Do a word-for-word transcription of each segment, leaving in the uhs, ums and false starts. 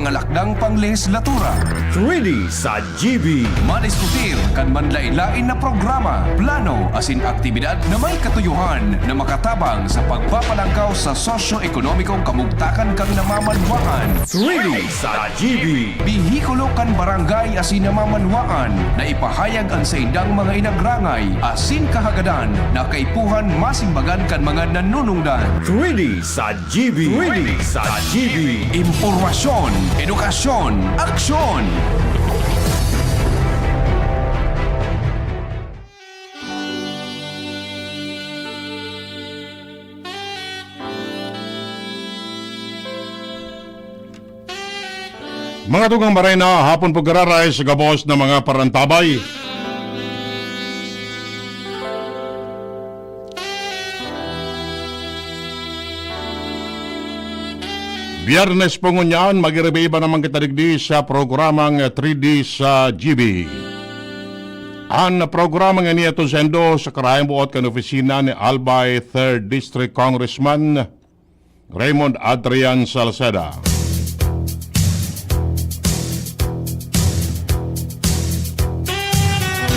Nga lakdang panglehislatura. Three D sa G B. Madiskutir kan manlain-lain na programa, plano asin aktibidad na may katuyohan na makatabang sa pagpapalangkaw sa sosyo-ekonomikong kamugtakan kan namamanwaan. Three D sa G B. Bihikulo kan barangay asin namamanwaan na ipahayag an saindang mga inagrangay asin kahagadan na kaipuhan masimbagan kan mga nanunungdan. Three D sa G B. Three D sa G B. Impormasyon, edukasyon, aksyon. Mga tugang, maray na hapon po, giraray sa gabos na mga parantabay. Biyernes po ngunyan, mag-iriba-iba naman kita digdi sa programang three D sa G B. An programang ini aton saindo sa karayang buot kan opisina ni Albay Third District Congressman Raymond Adrian Salceda.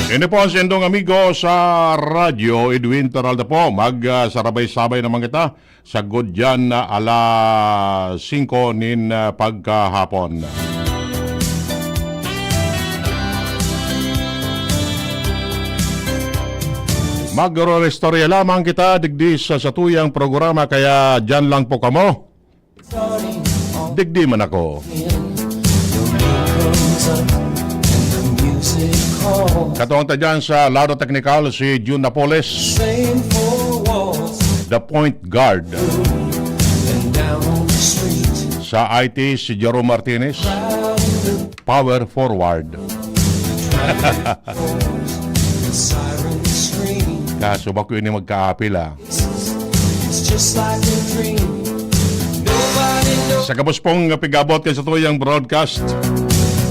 Ini po an saindong amigo sa radyo, Edwin Peralta po. Mag, ah, sarabay-sabay naman kita sagkod diyan na alas singko nin, ah, pagkahapon. Magro-restorya lamang kita digdi sa satuyang programa, kaya diyan lang po kamo. Digdi man ako. Katuwang ta dyan sa lado teknikal, si Jun Napoles. The point guard. Sa I T, si Jerome Martinez. Power forward. Kaso bako ini magkaapil, ah. Sa gabos pong pig-abot kan satuyang broadcast,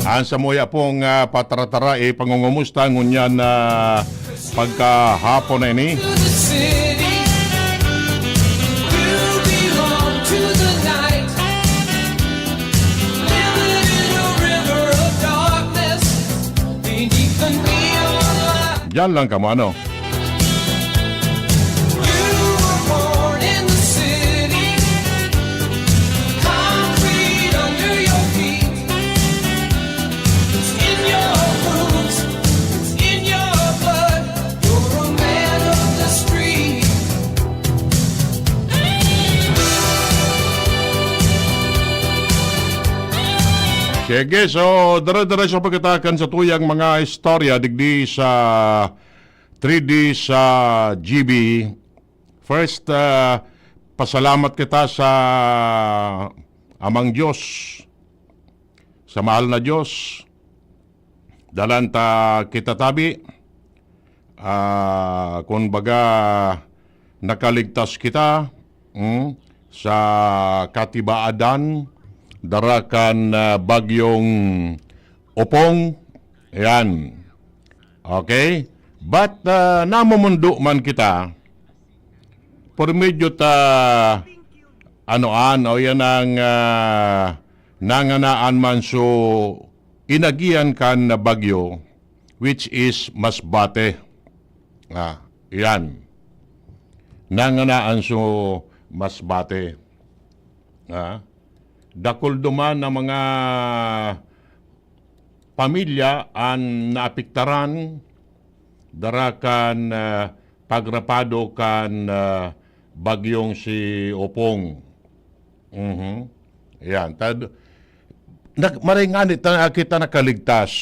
an samuya pong, ah, patara-tara, eh, pangungumusta ngunyan na pagkahapon na ini. Diyan lang kamo, ano? Sige, so, dire-diretso pa kita kan satuyang mga istorya digdi sa three D sa G B. First, ah, pasalamat kita sa Amang Diyos, sa mahal na Diyos. Dalan ta kita tabi, ah, kun baga, nakaligtas kita, mm, sa katibaadan, dara kan, ah, bagyong Opong. Ayan. Okay? But, ah, namumundo man kita, por medyo ta, ano, an, o yan ang, ah, nanganaan man, so, inagihan kan na bagyo, which is Masbate. Ah, yan. Nanganaan, so, Masbate. Ah, dakul duman na mga pamilya an naapektaran dara kan, ah, pagrapado kan, ah, bagyong si Opong. Mhm. Ayan. Tad-, nag-, maray ngani ta, kita nakaligtas.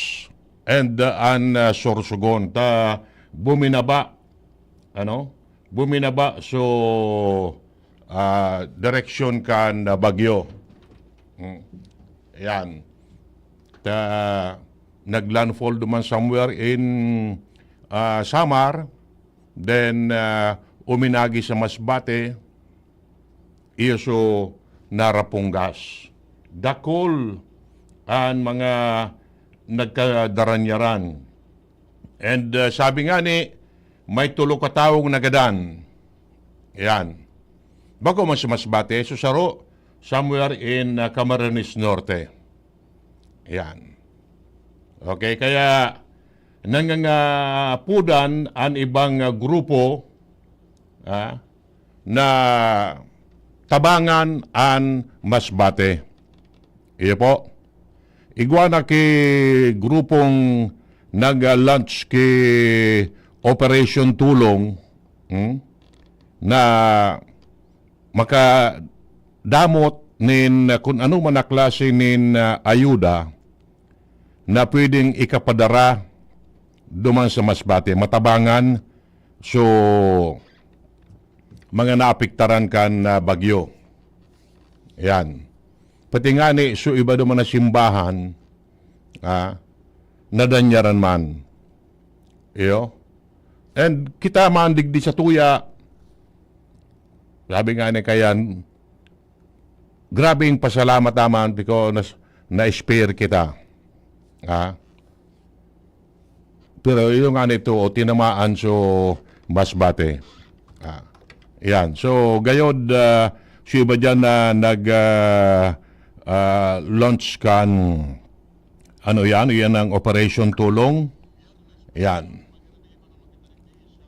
And, ah, an, ah, Sorsogon, ta buminaba, ano? Buminaba, so, ah, direksyon kan, ah, bagyo. Hmm. Ayan. Ta, nag-landfall duman somewhere in, ah, Samar. Then, ah, uminagi sa Masbate. Iyo so narapunggas. Dakul an mga nagkadaranyaran. And, ah, sabi nga ni, may tulo ka tawong nagadan. Yan. Bako man sa Masbate, so saro, somewhere in, ah, Camarines Norte. Yan. Okay, kaya nangangapudan an ibang, ah, grupo, ah, na tabangan an Masbate. Iyo po. Igwa na ki grupong nag-launch ki Operation Tulong, hmm, na makadamot nin kun ano man na klase nin, ah, ayuda na pwedeng ikapadara duman sa Masbate, matabangan. So, mga naapektaran kan, ah, bagyo. Yan. Pati ngani, so iba duman na simbahan, ah, nadanyaran man. Iyo. And kita man digdi sa tuya, sabi nga ni kayan, grabing pasalamat naman because nas-, na-spare kita. Ah. Pero yung nga nito, o tinamaan so Masbate. Ah. Yan. So, gayod, ah, so iba dyan na nag, ah, ah, launch kan, ano yan? Yan ang Operation Tulong. Yan.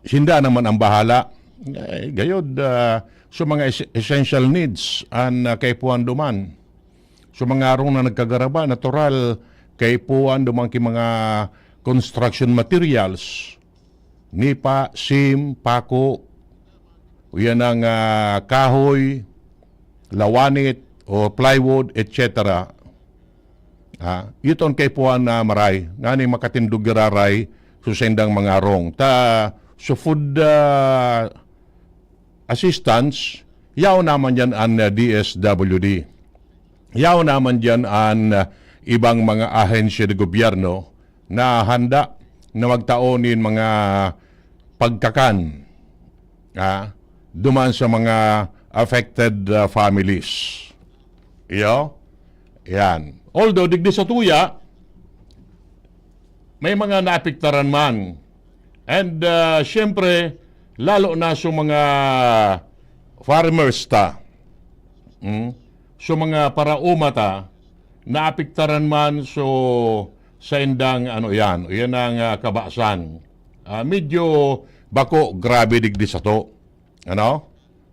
Sinda naman ang bahala. Eh, gayod, ah, so mga es-, essential needs, an, ah, kaipuhan duman. So mga arong na nagkagaraba, natural, kaipuhan duman ki mga construction materials. Nipa, sim, pako, o yan ang, ah, kahoy, lawanit, o plywood, et cetera. Ah, iton kaipuhan na maray, ngani makatindog giraray so saindang mga arong. Ta, so food, ah, assistance, yaon naman yan an, ah, D S W D. Yaon naman dyan an, ah, ibang mga ahensya de gobyerno na handa na magtao nin mga pagkakan, ah, duman sa mga affected, ah, families. Iyo? Yan. Although, digdi sa tuya, may mga naapektaran man. And, ah, siyempre, lalo na sa mga farmers ta. Mm? Sa mga paraoma ta, naapektaran man so saindang ano yan, yan ang, ah, kabasan. Ah, medyo bako grabe digdi sato. Ano?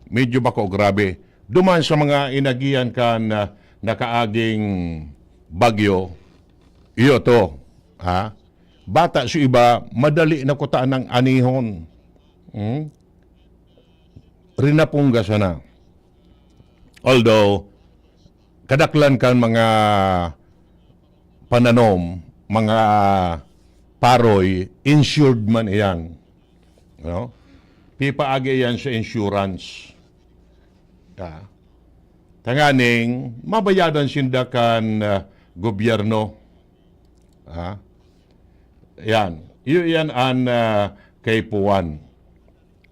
Medyo bako grabe. Duman sa mga inagihan kan, ah, nakaaging bagyo, iyo to, ha? Bata so iba, madali na kuta nang anihon. Hmm? Rinapungga sana. Although, kadaklan kan mga pananom, mga paroy, insured man iyan. No? Pipaagi iyan sa insurance. Ah. Tanganing, mabayadan sinda kan, ah, gobyerno. Ah. Yan. Iyo iyan an, ah, kaipuhan.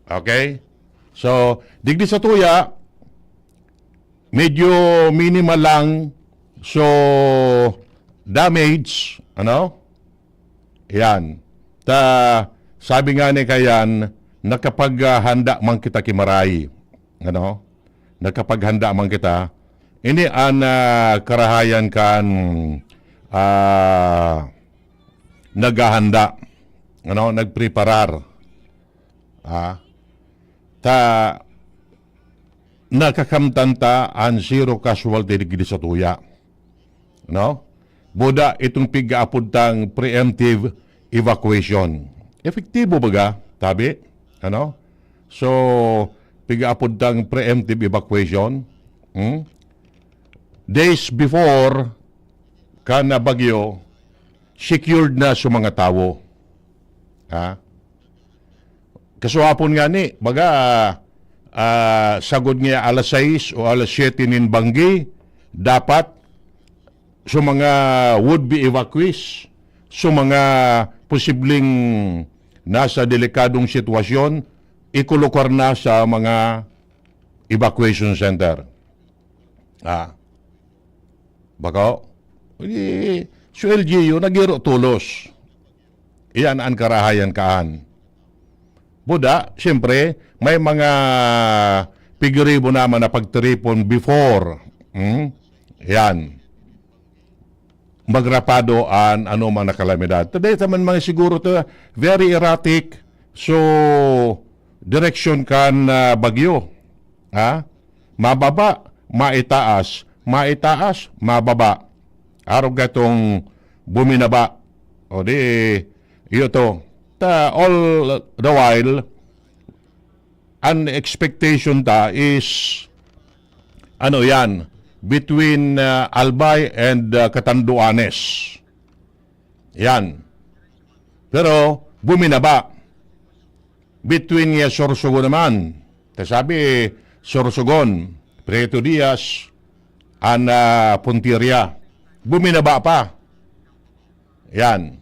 Okay? So, digdi sa tuya, medyo minimal lang. So, damage, ano? Yan. Ta, sabi nga ni kayan, nakapaghanda man kita ki maray. Ano? Nakapaghanda man kita. Ini an, ah, karahayan kan, ah, naghahanda. Ano? Nagpreparar. Ah. Ta, nakakamtan ta an zero casualty digdi sa tuya. No? Buda itong pigaapod tang preemptive evacuation. Epektibo baga, tabi? Ano? So, pigaapod tang preemptive evacuation. Hmm? Days before, kan na bagyo, secured na sa mga tawo. Ha? Kasuhapon nga ni, baga, ah, sagod nga alas sais o alas siyete nin banggi, dapat sa mga would-be evacuees, sa mga posibleng nasa delikadong sitwasyon, ikolokar na sa mga evacuation center. Ah. Bako? Di, so L G U, nagiro tolos. Iyan an karahayan kaan. Buda, siyempre, may mga pigiribo naman na pagtiripon before. Hmm? Yan. magrapado an anoman na kalamidad. Today, taman mga siguro to, very erratic. So, direksyon kan, ah, bagyo. Ha? Mababa, maitaas. Maitaas, mababa. Arog ka itong buminaba. O di, iyo to. Ta, all the while, an expectation ta is, ano yan, between, ah, Albay and, ah, Catanduanes. Yan. Pero, buminaba. Between niya Sorsogon naman. Ta sabi, Sorsogon, Prieto Diaz, an, ah, Puntiria. Buminaba pa. Yan.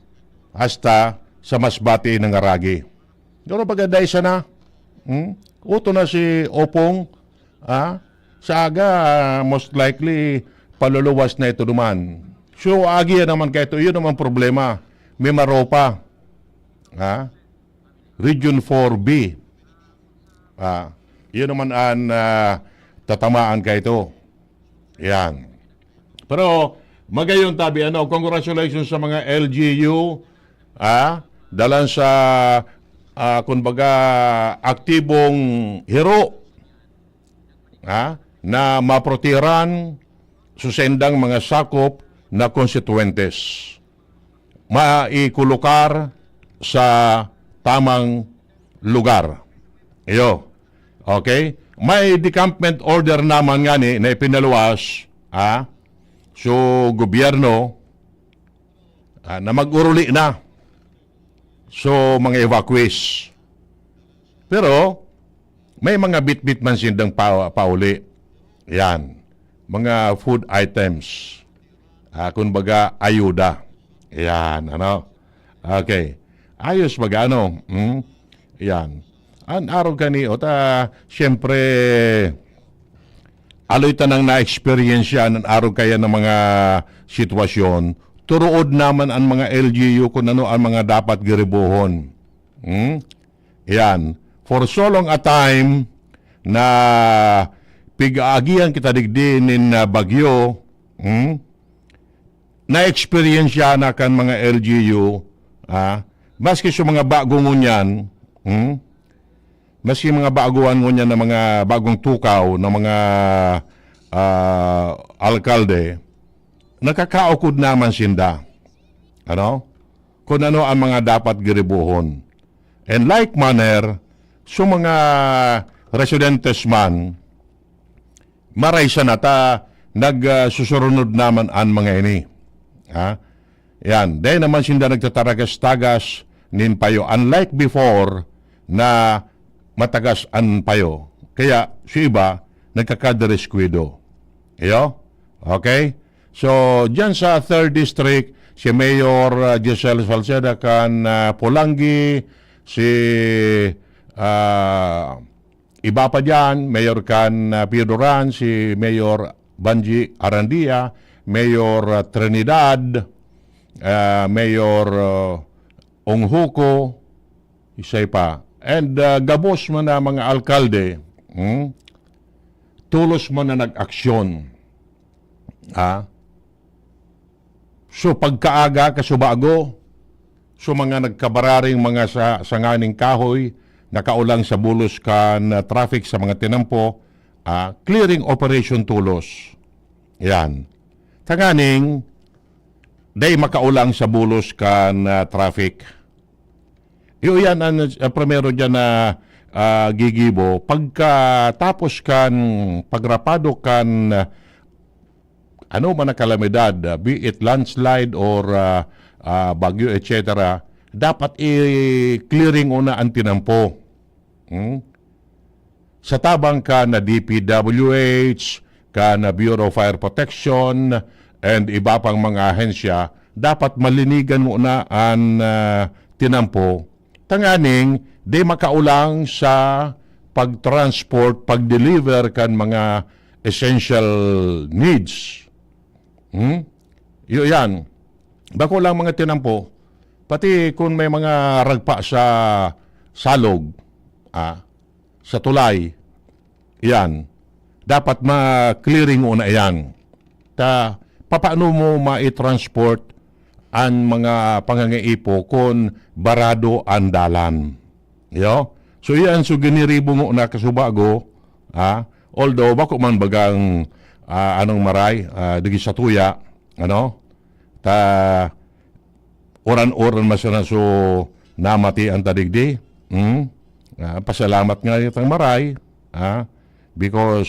Hasta sa Masbate nangaragi. Pero pagkaday sana, hmm? Uto na si Opong, ah, sa aga, ah, most likely, paluluwas na ito duman. So, agi naman kayo ito. Iyon naman problema. May maropa. Ha? Region four B. Ah, iyon naman ang, ah, tatamaan kayo ito. Yan. Pero, magayon tabi, ano, congratulations sa mga L G U, ah, dalan sa, ah, kumbaga, aktibong hiro, ah, na maprotehiran sa sendang mga sakop na konstituentes. Maikulukar sa tamang lugar. Iyo. Okay? May decampment order naman ngani na ipinaluwas, ha? So, gobyerno, ah, na mag-uruli na. So, mga evacuees. Pero, may mga bitbit man sindang pa-, pauli. Yan. Mga food items. Ah, kumbaga, ayuda. Yan, ano? Okay. Ayos baga, ano? Hmm? Yan. An arog kani, o ta, siyempre, aloy tanang na-experience yan, an arog kaya ng mga sitwasyon. Turuod naman ang mga L G U kung ano ang mga dapat giribuhon. Hmm? Yan. For so long a time na pig-aagihan kita digdi nin, ah, bagyo, hmm? Na-experience na kan mga L G U, ah, maski sa mga bago ngunyan, hmm? Maski mga baguhan ngunyan na mga bagong tukaw na mga, ah, alkalde, nakakaukod naman sinda. Ano? Kung ano ang mga dapat giribuhon. And like manner, so mga residentes man, maray sana ta nag, ah, susurunod naman an mga ini. Ha? Yan. Dahil naman sinda nagtataragas-tagas nin payo. Unlike before na matagas an payo. Kaya, sa iba, nagkakadereskuido. Iyo? Okay? So, dyan sa third District, si Mayor, ah, Giselle Salceda kan, ah, Polangui, si, ah, iba pa dyan, Mayor kan, ah, Pio Duran, si Mayor Banji Arandia, Mayor, ah, Trinidad, ah, Mayor, ah, Onghuco, isay pa. And, ah, gabos man na mga alkalde, hmm? Tolos man na nag-aksyon. Ha? So, pagkaaga, kasubago, so mga nagkabararing mga sa-, sanganing kahoy, nakaulang sa bulos kan, ah, traffic sa mga tinampo, ah, clearing operation tolos. Yan. Tanganing, day makaulang sa bulos kan, ah, traffic. Iyo yan ang, ah, primero dyan na, ah, gigibo. Pagkatapos kan pagrapado kan, ah, ano man na kalamidad, ah, be it landslide or, ah, ah, bagyo, et cetera, dapat i-clearing una ang tinampo. Hmm? Sa tabang kan D P W H, kan Bureau of Fire Protection, and iba pang mga ahensya, dapat malinigan muna an, ah, tinampo. Tanganing, di makaulang sa pag-transport, pag-deliver kan mga essential needs. Hmm? Iyo yan. Bako lang mga tinampo, pati kung may mga ragpa sa salog, ah, sa tulay, yan, dapat ma-clearing muna yan. Ta, papaano mo mai-transport an mga pangangaipo kun barado an dalan? Iyo? So, iyan, so, giniribo mo na kasubago, ha? Although, bako man bagang, ah, anong maray, ah, digi sa tuya, ano? Ta, uran-uran man sana so namati an tadigdi. Hmm? Ah, pasalamat nga itang maray, ha? Because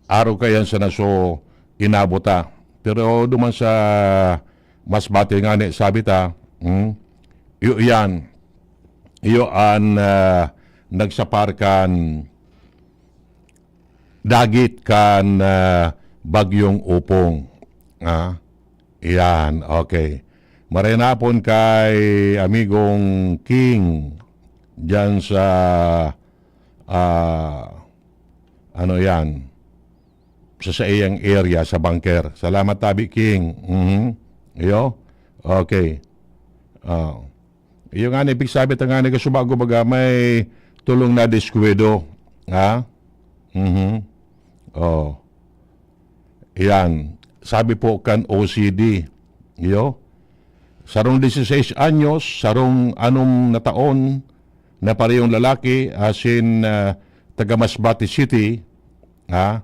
arog kayan sana so inabot ta. Pero duman sa Masbate ngani, sabi ta, hmm? Iyo iyan. Iyo an, ah, nagsapar kan dagit kan, ah, Bagyong Opong. Ah, iyan, okay. Maray na hapon kay amigong King diyan sa, ah, ano yan, sa saiyang area, sa bunker. Salamat tabi, King. Mhm. Iyo? Okay. Ah. Iyo nga ni, pigsabi ta nga ni, kasubago baga may tulong na diskuido. Ha? Mhm. Oh. Iyan. Sabi po kan O C D. Iyo? Sarong dieciséis anyos, sarong anom na taon na parehong lalaki, asin, ah, taga Masbate City, ha?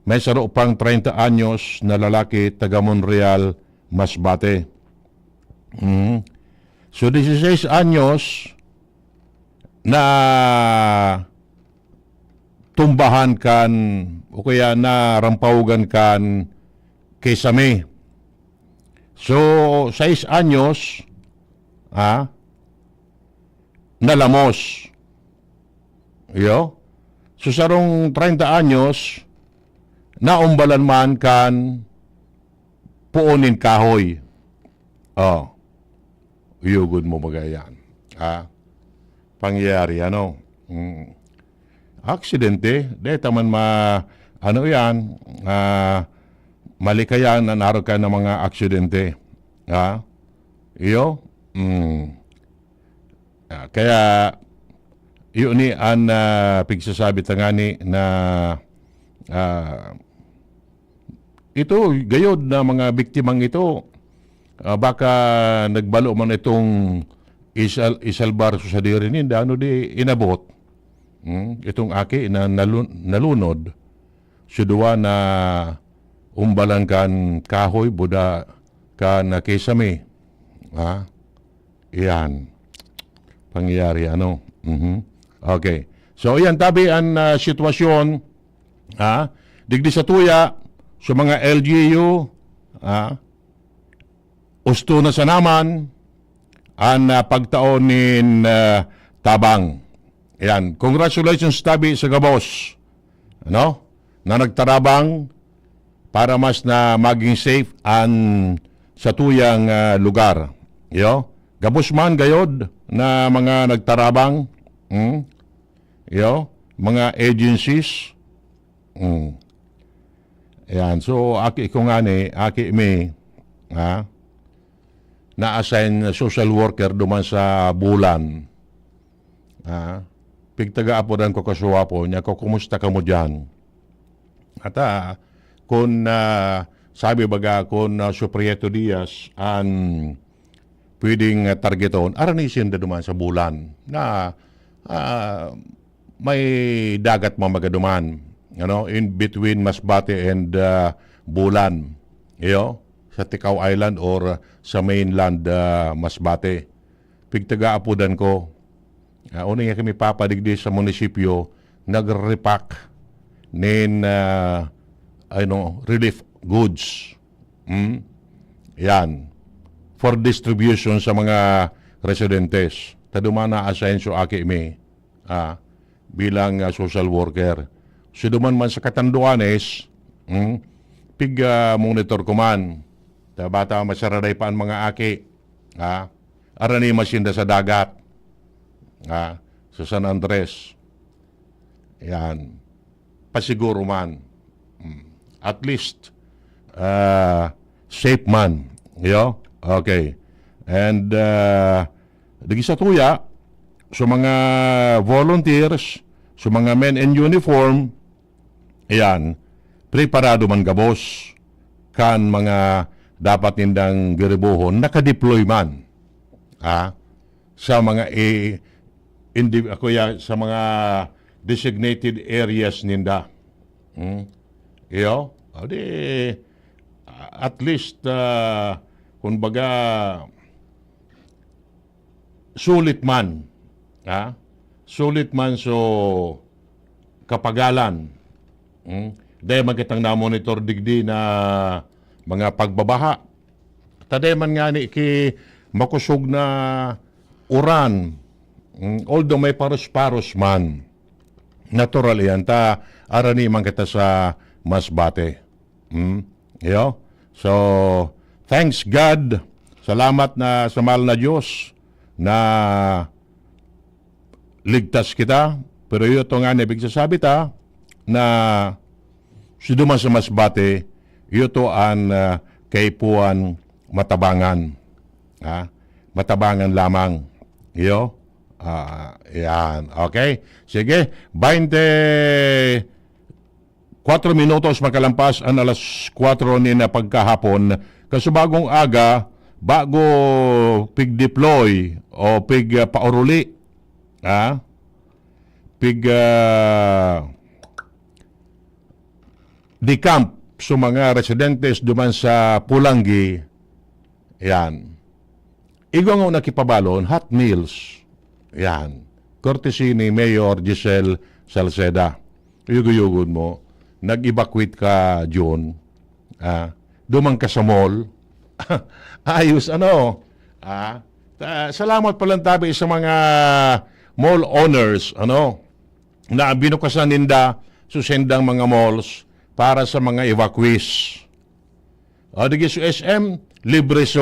May saro pang treinta anyos na lalaki, taga Monreal, Masbate. Mhm. So, dieciséis anyos na tumbahan kan, o kaya na rampahogan kan Kisame. So, sais anyos, ah, nalamos. Iyo? So, sarong treinta anyos, naumbalan man kan puon nin kahoy. Oh. Uyugon mo baga yan. Ah, pangyayari, ano? Mm. Aksidente, di ta man ma-, ano yan, ah, malikayan an arog kan mga aksidente. Ha? Iyo? Mm. Ah, kaya, iyo ni an, ah, pigsasabi ta ngani na, ah, ito, gayod na mga biktimang ito, ah, baka nagbalo man itong isal-, isalbar sa sadiri ninda, ano di inabot? Hmm? Itong aki na nalu-, nalunod, si duwa na umbalan kan kahoy, buda kan kisame. Ha? Iyan. Pangyayari, ano? Mhm. Okay. So, iyan, tabi an, ah, sitwasyon, ha? Digdi sa tuya, sa mga L G U, ha? Usto na sana man an, ah, pagtao nin, ah, tabang. Ayan. Congratulations tabi sa gabos, ano, na nagtarabang para mas na maging safe an satuyang, ah, lugar. Iyo? Gabos man gayod na mga nagtarabang, hmm? Iyo? Mga agencies. Hmm. Ayan. So, aki ko ngani, aki mi, ha? Na-assign social worker duman sa Bulan. Ha? Pigtaga-apodan ko kasuwapo niya, "Kumusta kamo diyan?" At, ah, kun, ah, sabi baga, kun, ah, si Prieto Diaz an pwedeng, ah, targeton, arani sinda duman sa Bulan na, ah, may dagat man baga duman, ano, in between Masbate and, ah, Bulan. Iyo, sa Ticao Island or sa mainland, ah, Masbate. Pigtaga-apodan ko. Ah, una niya kami papadigdi sa munisipyo, nagre-repack nin, ah, ano, relief goods. Hmm? Yan. For distribution sa mga residentes. Ta duman na-assign so aki mi, ah, bilang, ah, social worker. So, duman man sa Catanduanes, hmm, pig, ah, monitor ko man. Ta bata masaraday pa an mga aki. Ah, arani masinda sa dagat. Ah, sa San Andres. Yan. Pasiguro man. Hmm. At least, ah, safe man. Iyo? Okay. And, ah, digi sa tuya, sa mga volunteers, sa mga men in uniform, ayan, preparado man gabos. kan mga dapat nindang giribohon, nakadeploy man, ha, sa mga i-, indi-, kuya, sa mga designated areas ninda. Hmm? Iyo? O di, at least, ah, kumbaga, sulit man, ha? Sulit man so kapagalan. Hmm? Dai man kitang namonitor digdi na mga pagbabaha. Ta dai man ngani ki makosog na uran. Hmm? Although may paros-paros man. Natural iyan. Ta arani man kita sa Masbate. Hmm? Iyo? So, thanks God. Salamat na sa mahal na Diyos na ligtas kita. Pero iyo to nga na ibig sasabi ta na si duman sa Masbate, iyo to an, ah, kaipuhan matabangan. Ha? Matabangan lamang. Iyo? Ah, yan. Okay? Sige. Baynte kwatro minutos makalampas an alas kwatro ni na pagkahapon. Kasubagong aga, bago pig-deploy o pig, ah, pauruli, ha? Pig, ah, decamp sa mga residentes duman sa Pulanggi. Yan. Igwa nga nakipabalon, hot meals. Yan. Courtesy ni Mayor Giselle Salceda. Yugo-yugon mo, nag-evacuate ka, Jun. Ah, duman ka sa mall. Ayos, ano? Ah, ta-, salamat palang tabi sa mga mall owners, ano, na binukasan ninda so sendang mga malls para sa mga evacuees. O, digi sa S M, libre so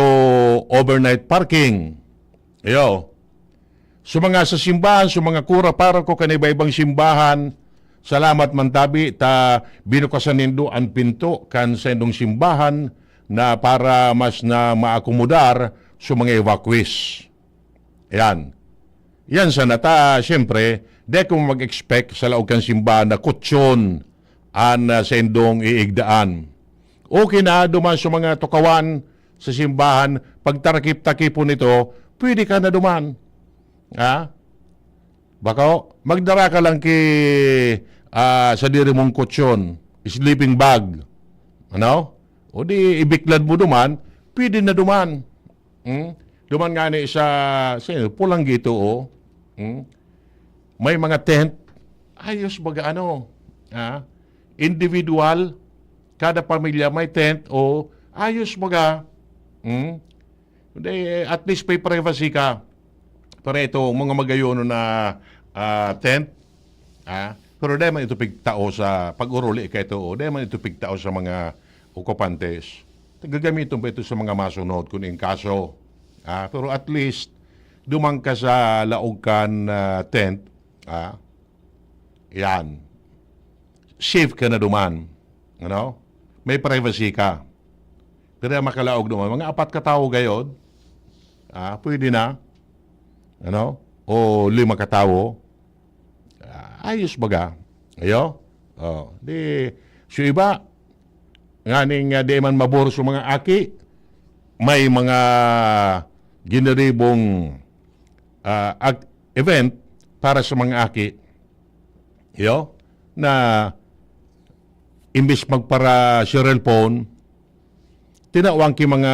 overnight parking. Iyo. So, mga sa simbahan, so, mga kura, paroko, kan iba-ibang simbahan, salamat man tabi, ta binukasan nindo an pinto kan saindong simbahan na para mas na maakomodar so mga evacuees. Yan. Yan sana ta, siyempre, di ko mag-expect sa laog kan simbahan na kutsyon an, ah, saindong iigdaan. Okay na, duman sa mga tukawan sa simbahan, pagtarakip-takipon nito, pwede ka na duman. Ha? Bako, magdara ka lang ki, ah, sadiri mong kutsyon, sleeping bag. Ano? O di, ibiklad mo duman, pwede na duman. Hmm? Duman ngani sa, sa Pulanggi to, oh. Hmm? May mga tent. Ayos baga, ano, ah, individual, kada pamilya may tent, o ayos baga. Hmm? Hindi, at least may privacy ka. Pero ito, mga magayon na, ah, tent, ah, pero dai man ito pigtao sa pag-uruli ka ito, o dai man ito pigtao sa mga okupantes. Gagamiton pa ito sa mga masunod kung in kaso. Ah, pero at least, duman ka sa laog kan, ah, tent, ah, yan. Safe ka na duman. Ano? May privacy ka. Pero makalaog duman. Mga apat ka tawo gayod, ah, pwede na. Ano? O lima ka tawo. Ah, ayos baga. Ayo? Oh, di, so iba, nganing, ah, di man mabor sa mga aki, may mga giniribong, ah, ag-, event para sa mga aki. Yo? Na imbis magpara cellphone, tinawang ki mga,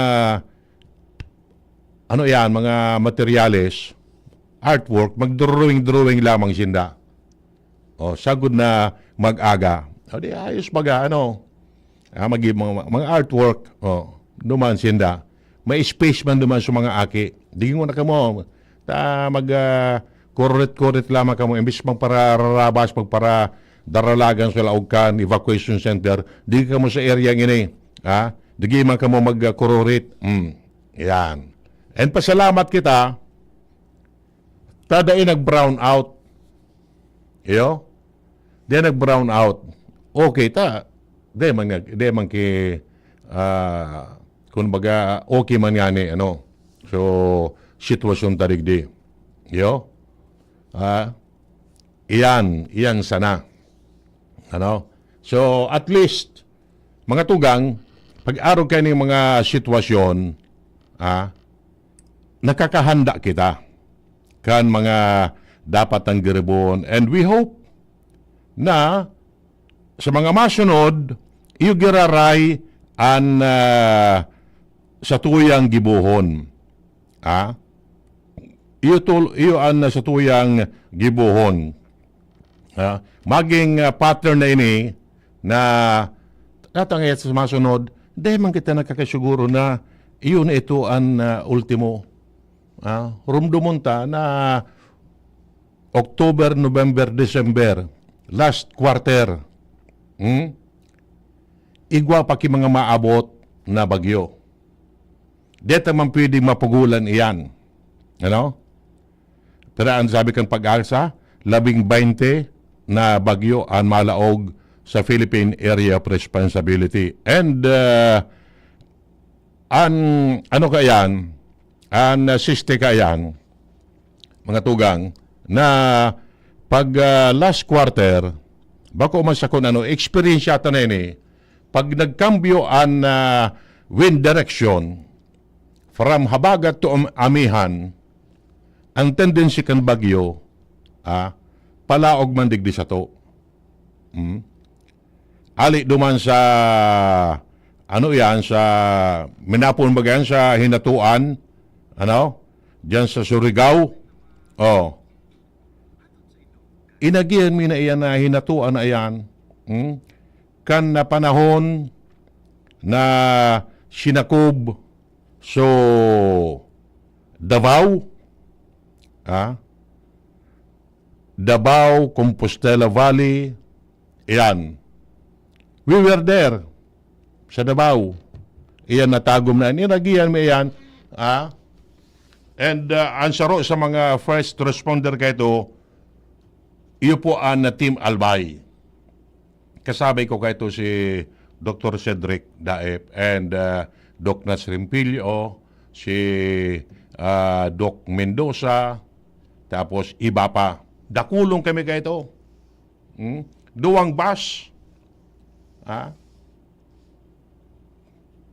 ano yan, mga materyales, artwork, mag-drawing-drawing lamang sinda. O, sagod na mag-aga. O, di ayos baga, ano, ah, mag-, mga, mga artwork, o, duman sinda. May space man duman sa mga aki. Di mo na kamo, ta mag, ah, kurit-kurit lamang kamo. Imbis magpararabas, magparadaralagan sa laog kan evacuation center, di kamo sa area ngini. Ha? Di man kamo magkururit. Mm. Yan. And pasalamat kita, ta dai nag-brown out. Iyo? Dai nag-brown out. Okay ta. Dai man nga, dai man ki, ah, kumbaga, okay man ngani, ano. So, sitwasyon ta digdi. Iyo? Ah, iyan, iyan sana. Ano? So, at least, mga tugang, pag-arog kaini mga sitwasyon, ah, nakakahanda kita kan mga dapat nang giribohon. And we hope na sa mga masunod, iyo giraray an, ah, satuyang gibohon. Ah? Iyo tul-, iyo an satuyang gibohon. Ah? Maging, ah, pattern na ini na natangay sa masunod, dahil man kita nakakasiguro na iyo na ito an, ah, ultimo. Ah? Rumdomon ta na October, November, December, last quarter, hmm? Igwa pa ki mga maabot na bagyo. Deta man pwedeng mapugulan iyan. Ano? Pero ang sabi kan Pag-asa, labing baynte na bagyo ang malaog sa Philippine Area of Responsibility. And, uh, an, ano ka yan? An, uh, siste ka yan? Mga tugang, na pag, ah, last quarter, bako man sa kun ano, eksperyensya ta na ini, pag nagkambyo an, ah, wind direction from habagat to am-, amihan, ang tendency kan bagyo, ah, palaog man digdi sato. Hmm? Ali duman sa, ano yan, sa, minapon ba yan sa Hinatuan? Ano? Diyan sa Surigao? Oh. Inagihan mi na iyan na Hinatuan na iyan. Hmm? Kan na panahon na sinakob so Davao, ah, Davao, Compostela Valley, iyan. We were there sa Davao. Iyan, natagom na. Inagihan mi iyan, ah. And, ah, ang saro sa mga first responder kaito, iyo po ang Team Albay. Kasabay ko kaito si Doktor Cedric Daep and, ah, Doc Nas Rimpilio, si, ah, Doc Mendoza, tapos iba pa. Dakulon kami kaito. Hmm? Duwang bus. Ah?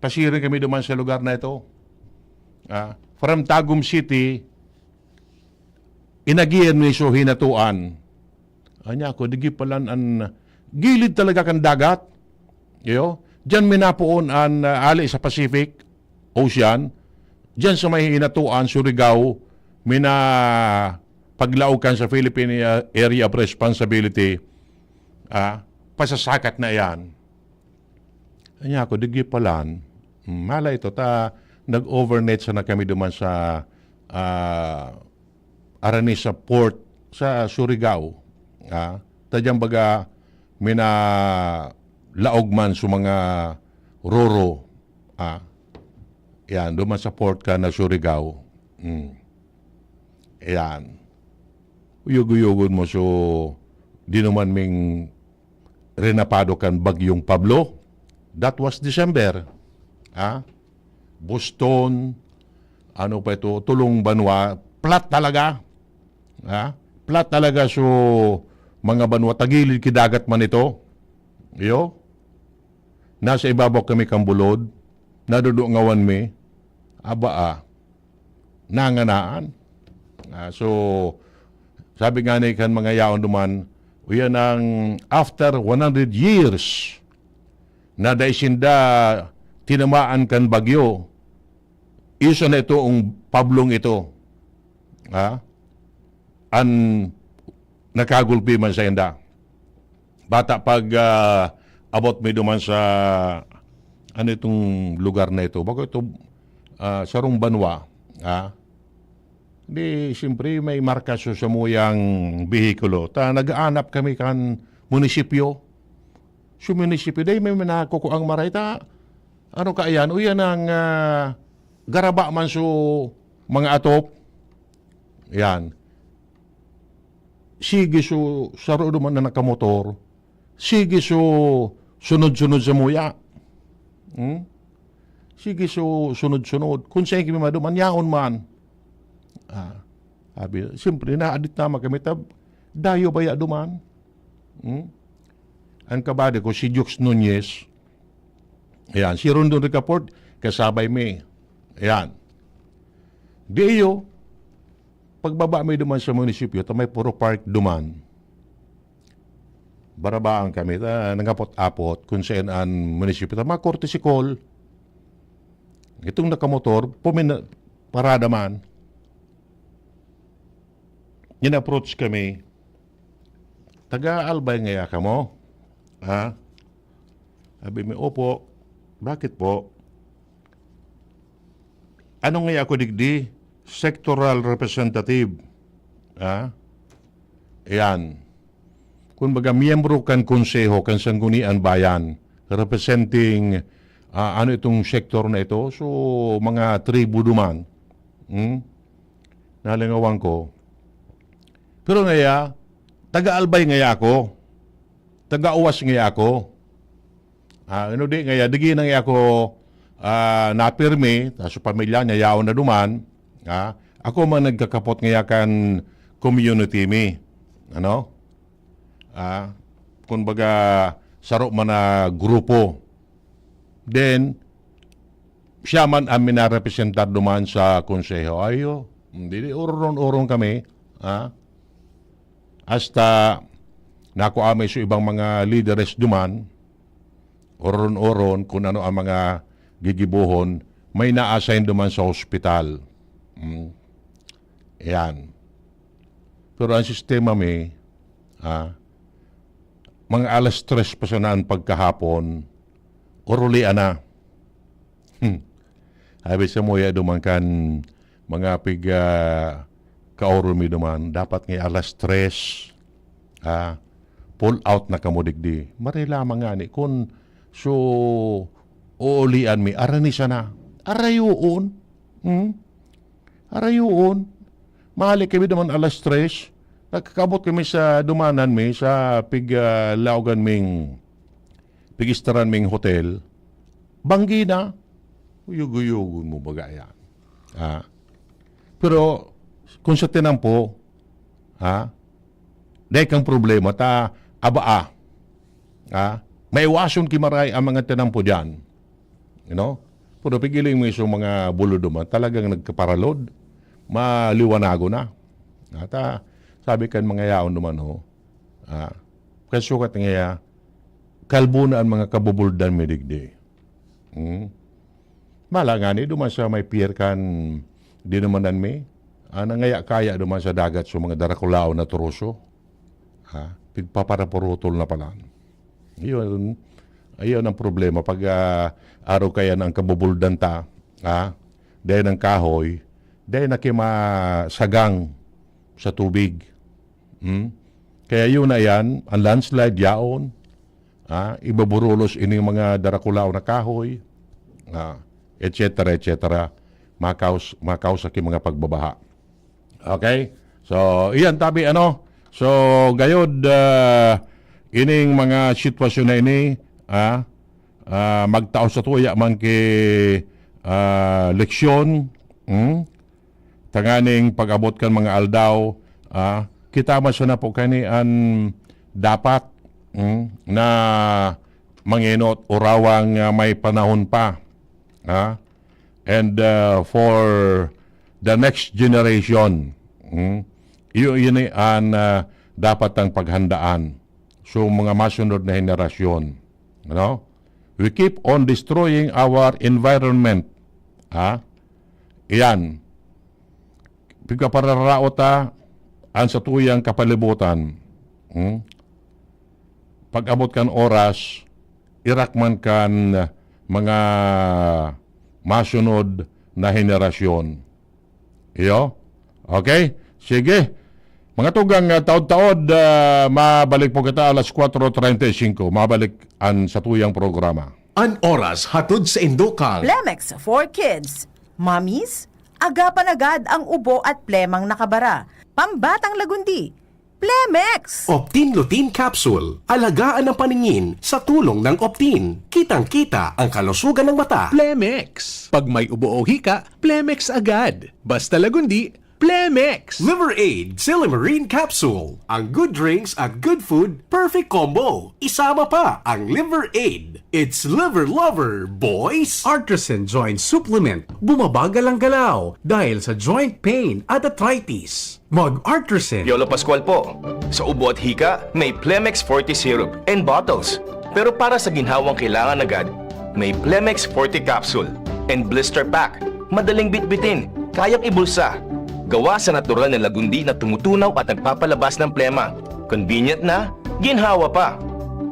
Pasiring kami duman sa lugar na ito. Ah? From Tagum City, inagihan mi so Hinatuan. Anya ko, digi palan an gilid talaga kan dagat. Iyo, diyan minapoon an, ah, ali sa Pacific Ocean. Diyan sa may Hinatuan, Surigao, mina paglaog kan sa Philippine, ah, Area of Responsibility, ah, pasasakat na iyan. Anya ko, digi palan. Hmm, mala ito, ta, nag-overnight sana kami duman sa, ah, Aranisa Port sa Surigao. Ah, ta diyan baga, mina laog man sa mga roro. Ah, yan, duman sa port ka na Surigao. Hmm. Yan. Uyog-uyogon mo, so, di naman ming rinapado kan Bagyong Pablo. That was December. Ha? Boston, ano pa ito, tulong banwa, flat talaga. Ha? Flat talaga, so, mga banwa, tagilid ki dagat man ito. Iyo? Nasa ibabaw kami kan bulod, nadudungawan mi. Aba, ah. Nanganaan. Ah, so, sabi nga ni kan mga yaon duman, uyan ang after one hundred years na dai sinda tinamaan kan bagyo, iso na ito ang Pablong ito. Ha? An nakagulpi man sainda. Bata pag, ah, abot mi duman sa, ano itong lugar na ito? Bako ito, ah, sarong banwa, ha? Di, siyempre, may marka sa samuyang behikulo. Ta, nag-aanap kami kan munisipyo. Sa munisipyo, dai may nakukuang maray. Ta, ano ka yan? Uyan ang, ah, garaba man so mga atop. Yan. Sige, so, saro duman na nakamotor. Sige, so, sunod-sunod sa muya. Hmm? Sige, so, sunod-sunod. Kung saan kami maduman, yaon man. Ah, sabi, siyempre, naadit naman kami, tab, dayo baya duman. Hmm? Ang kabady ko, si Jukes Nunez, Ayan, si Rondon Ricafort, kasabay mi. Ayan. Di iyo, pagbaba mi duman sa munisipyo, ta may Puro Park duman. Barabaan kami, ta nangapot-apot kung saan an munisipyo. Ta mga courtesy call. Itong nakamotor, pumina-, parada man. In-approach kami, "Taga Albay ngaya kamo?" Ha? Sabi mi, "Opo." "Bakit po?" "Ano ngaya ako digdi? Sectoral representative." Ha? Ayan. Kumbaga, miyembro kan konseho, kan Sangguniang Bayan, representing, ah, ano itong sektor na ito? So, mga tribu duman. Hmm? Nalingawan ko. Pero ngaya, taga Albay ngaya ako. Taga Uwas ngaya ako. Ah, ano di ngaya, digi na ngaya ako, ah, napirmi, ta so pamilya niya, yaon na duman. Ah, ako man nagkakapot ngaya kan community mi. Ano? Ah, kumbaga, saro man na grupo. Then, siya man ang minarepresentar duman sa konseho. Ayo, hindi, di, oron-oron kami, ha? Hasta nakua mi so ibang mga lideres duman, oron-oron kung ano ang mga gigibohon, may na-assign duman sa hospital. Mm. Ayan. Pero ang sistema mi, ah, mga alas tres pa sana an pagkahapon, urulian na. Hmm. Sabi sa muya duman kan mga pig, ah, kaoro mi duman, dapat nga alas tres, ah, pull out na kamo digdi. Maray lamang ngani kun so uulian mi, arani sana. Arayoon. Hmm? Arayoon. Mahali kami duman alas tres. Nakakabot kami sa dumanan mi, sa pig, ah, laogan ming, pigistaran ming hotel. Banggi na. Uyog-uyogon mo baga yan. Ah. Pero, kung sa tinampo, ha? Dai kang problema, ta, abaa. Ha? Maiwason ki maray ang mga tinampo diyan. You know? Pero pigiling mo yung mga bulod duman, talagang nagkaparalod, maliwanago na. At, ah, sabi kan mga yaon duman, ho, ah, kasukat nga, kalbo na ang mga kabubuldan mi digdi. Hmm? Mala ngani, duman sa may pier kan dinumanan mi, ah, nangaya-kaya duman sa dagat so mga darakulaon na troso. Ha? Pigpaparapurutol na pala. Yun, ayun ang problema. Pag, ah, araw kaya na ang kabubuldan ta, ha? Dahil ng kahoy, dahil na kimasagang sa tubig. Hmm? Kaya yun na yan, ang landslide yaon, ah, ibaburulos ining mga darakulaw na kahoy, ah, et cetera, et cetera. Makaus-, makausa ki mga pagbabaha. Okay? So, iyan tabi, ano? So, gayod, ah, ining mga sitwasyon na ini, ah, ah, magtao sa tuya man ki, ah, leksyon, hmm? Tanganing pag-abot kan mga aldaw, ah, kita man sana po kani an dapat, hmm, na mangenot o rawang, ah, may panahon pa. Ah, and, ah, for the next generation, hmm, iyo, yun ay an, ah, dapat ang paghandaan. So, mga masunod na henerasyon, ano? We keep on destroying our environment. Ha? Iyan. Pigkapararaot ta an satuyang kapalibutan. Hmm? Pag-abot kan oras, irak man kan mga masunod na henerasyon. Iyo? Okay? Sige. Mga tugang, ah, taod-taod, ah, mabalik po kita alas kwatro treinta y cinco. Mabalik an satuyang programa. An oras hatod sa indo kang Plemex for Kids. Mommies, agapan agad ang ubo at plemang nakabara. Pambatang lagundi, Plemex! Optin Lutein Capsule. Alagaan ang paningin sa tulong ng Optin. Kitang-kita ang kalusugan ng mata. Plemex. Pag may ubo o hika, Plemex agad. Basta lagundi, Plemex! Liver Aid Silimarin Capsule. Ang good drinks at good food, perfect combo. Isama pa ang Liver Aid. It's Liver Lover, boys! Artisan Joint Supplement. Bumabagal ang galaw dahil sa joint pain at arthritis. Mag-Artisan. Piolo Pascual po. Sa ubo at hika, may Plemex Forte Syrup and bottles. Pero para sa ginhawang kailangan agad, may Plemex Forte Capsule and Blister Pack. Madaling bitbitin, kayang ibulsa. Gawa sa natural na lagundi na tumutunaw at nagpapalabas ng plema. Convenient na, ginhawa pa.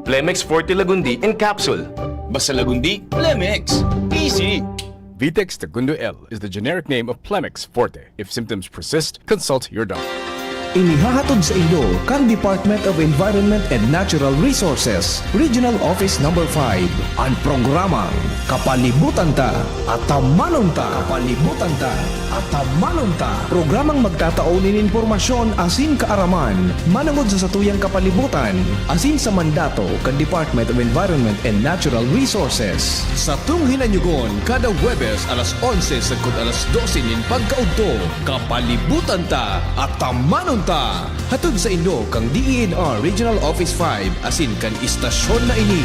Plemex Forte Lagundi in Capsule. Basta Lagundi, Plemex. Easy! Vitex Tagundo L is the generic name of Plemex Forte. If symptoms persist, consult your doctor. Inihahatod sa inyo kan Department of Environment and Natural Resources, Regional Office Number five, an programang Kapalibutan Ta, Atamanon Ta. Kapalibutan Ta, Atamanon Ta. Programang magtatao nin impormasyon asin kaaraman manongod sa satuyang kapalibutan asin sa mandato kan Department of Environment and Natural Resources. Satong hinanyugon kada Huwebes alas onse sagkod alas dose nin pagkaudto. Kapalibutan Ta, Atamanon Ta. Hatod sa inyo kan D E N R Regional Office five asin kan istasyon na ini.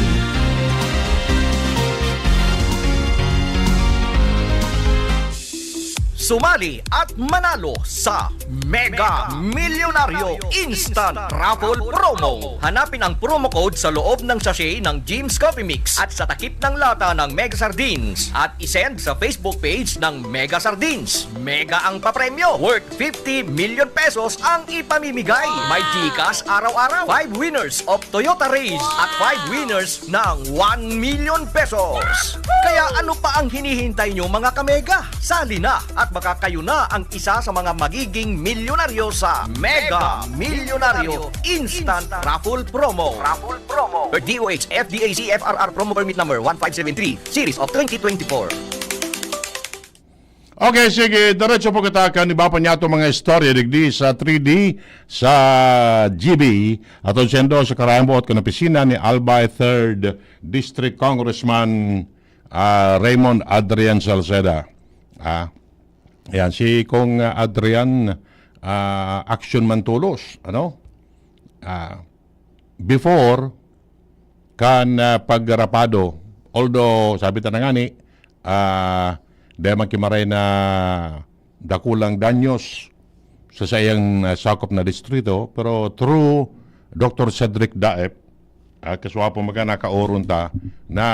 Sumali at manalo sa Mega Milyonaryo Instant Raffle Promo. Hanapin ang promo code sa loob ng sachet ng Jim's Coffee Mix at sa takip ng lata ng Mega Sardines at isend sa Facebook page ng Mega Sardines. Mega ang papremyo, worth fifty million pesos ang ipamimigay. May GCash araw-araw. Five winners of Toyota Raize at five winners ng one million pesos. Kaya ano pa ang hinihintay nyo, mga kamega? Sali na at baka kayo na ang isa sa mga magiging milyonaryo sa Mega Milyonaryo Instant Raffle Promo. Raffle Promo. Per D O H F D A C F R R Promo Permit Number one five seven three, Series of twenty twenty-four. Okay, sige. Diretso po kita kan iba pa niyato mga istorya digdi sa three D, sa G B. Aton sendo sa karayang buot kan opisina ni Albay third District Congressman, ah, Raymond Adrian Salceda. Ah, yan, si Kong, ah, Adrian, ah, action man tolos, ano? Ah, before, kan, ah, pagrapado, although, sabi ta na ngani, ah, dai man ki maray na dakulang danyos sa saiyang, ah, sakop na distrito, pero through Doctor Cedric Daep, ah, kaswa po mga nakaoron ta, na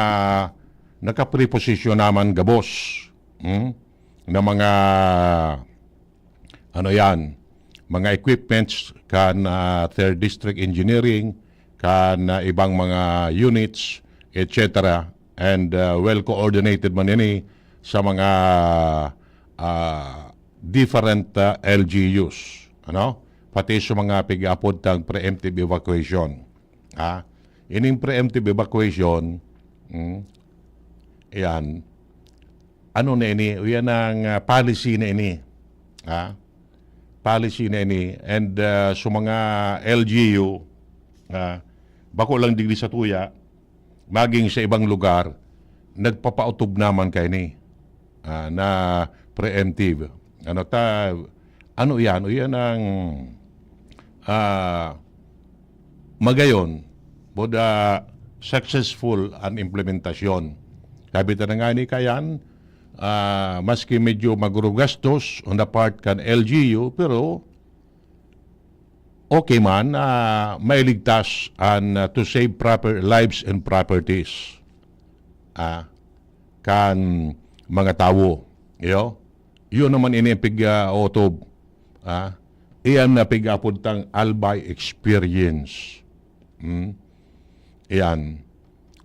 nakapreposisyon naman gabos, hmm, na mga ano yan, mga equipments kan, ah, Third District Engineering, kan, ah, ibang mga units, et cetera. And, ah, well coordinated man ini sa mga, ah, different, ah, L G Us, ano? Pati sa mga pig-aapod tang preemptive evacuation. Ha? Ining preemptive evacuation, mm, yan. Ano na ini? Yan ang, ah, policy na ini. Ha? Policy na ini. And, ah, sa mga L G U, ah, bako lang digdi sa tuya, maging sa ibang lugar, nagpapautob naman kaini, ah, na preemptive. Ano ta, ano iyan? O iyan ang, ah, magayon, boda successful an implementasyon. Sabi ta na nga ni kayan, ah, maski medyo magurugastos on the part kan L G U, pero okay man, ah, mailigtas an, ah, to save proper lives and properties, ah, kan mga tawo. Iyo? Yun naman ini ang pig, ah, otob. Ah, iyan na pig-apod tang Albay experience. Hmm? Iyan.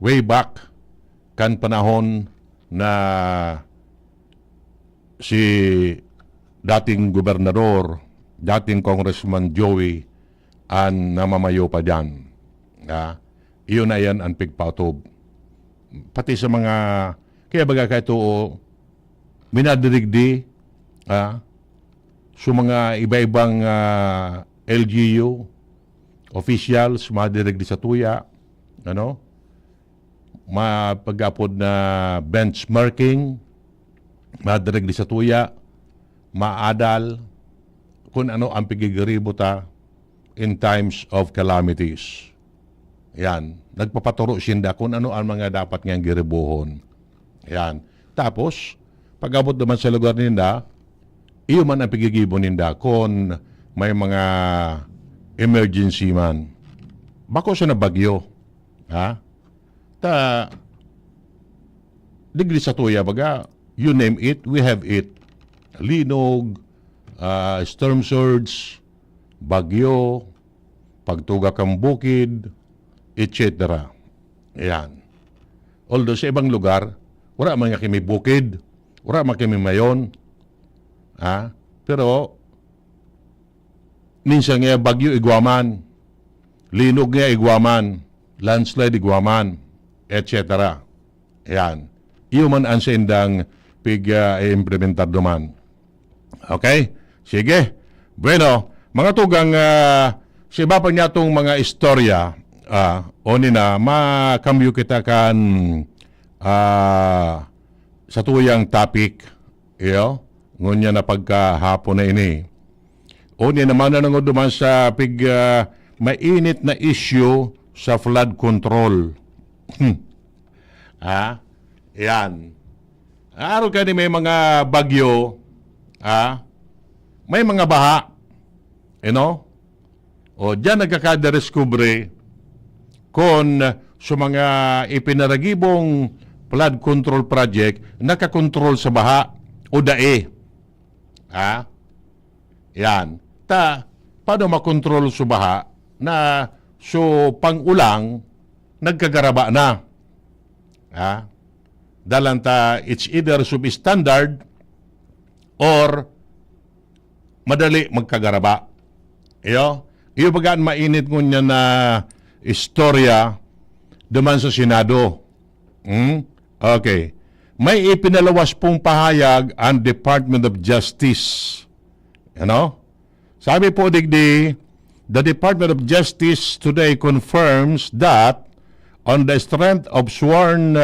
Way back, kan panahon na si dating gobernador, dating Congressman Joey, an namamayo pa diyan. Ah, iyon na yan ang pigpautob. Pati sa mga, kaya baga kayo to, minadirigdi, ah, sa mga iba-ibang, ah, L G U officials, madirigdi sa tuya, ano? Mapagapod na benchmarking, madirigdi sa tuya, maadal, kung ano ang pigigiribo ta in times of calamities. Yan. Nagpapaturo sinda kung ano ang mga dapat niyang giribuhon. Yan. Tapos, pag-abot naman sa lugar ninda, iyo man ang pigigibo ninda kung may mga emergency man. Bako sa nabagyo, ha? Ta, digdi sa tuya, baga, you name it, we have it. Linog, ah, storm surge, bagyo, pagtuga kan bukid, et cetera. Ayan. Although sa ibang lugar, wala man nga kami bukid, wala man kami mayon. Ha? Pero, minsan nga bagyo, igwa man. Linog nga, igwa man. Landslide, igwa man. Et cetera. Ayan. Iyo man ang saindang pig, ah, implementar duman. Okay? Sige. Bueno, mga tugang, ah, sa iba pa niyatong mga istorya, ah, o nina, makambyo kita kan, ah, sa tuyang topic, iyo, ngunyan na pagkahapon na ini. O nina, mananangod duman sa pig, ah, mainit na issue sa flood control. Ha? Yan. Araw kani may mga bagyo, ha? May mga baha. You know? O, diyan nagkakadiskubre kung sa mga ipinaragibong flood control project, nakakontrol sa baha o dae. Ha? Yan. Ta, paano makontrol sa baha na so pang-ulang nagkagaraba na? Ha? Dalan ta, it's either substandard or madali magkagaraba. Iyo? Iyo baga an mainit ngunyan na istorya duman sa Senado. Hmm? Okay. May ipinalawas pong pahayag ang Department of Justice. Ano? Sabi po digdi, the Department of Justice today confirms that on the strength of sworn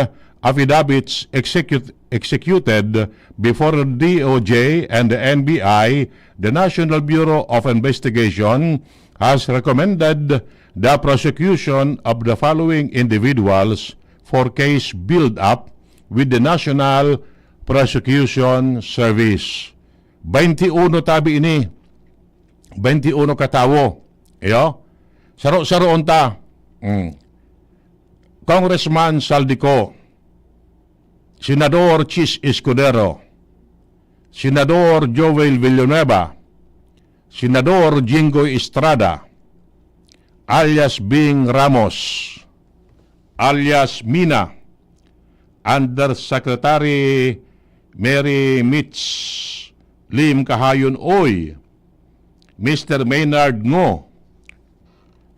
affidavits execute-, executed before the D O J and the N B I, the National Bureau of Investigation has recommended the prosecution of the following individuals for case build-up with the National Prosecution Service. Bainti uno tabi ini. Bainti uno ka tawo. Iyo? Saro-saroon ta. Mm. Congressman Saldico, Senador Chiz Escudero, Senador Joel Villanueva, Senador Jinggoy Estrada, alias Bing Ramos, alias Mina, Undersecretary Mary Mitch Lim Kahayon Uy, Mister Maynard Ngo,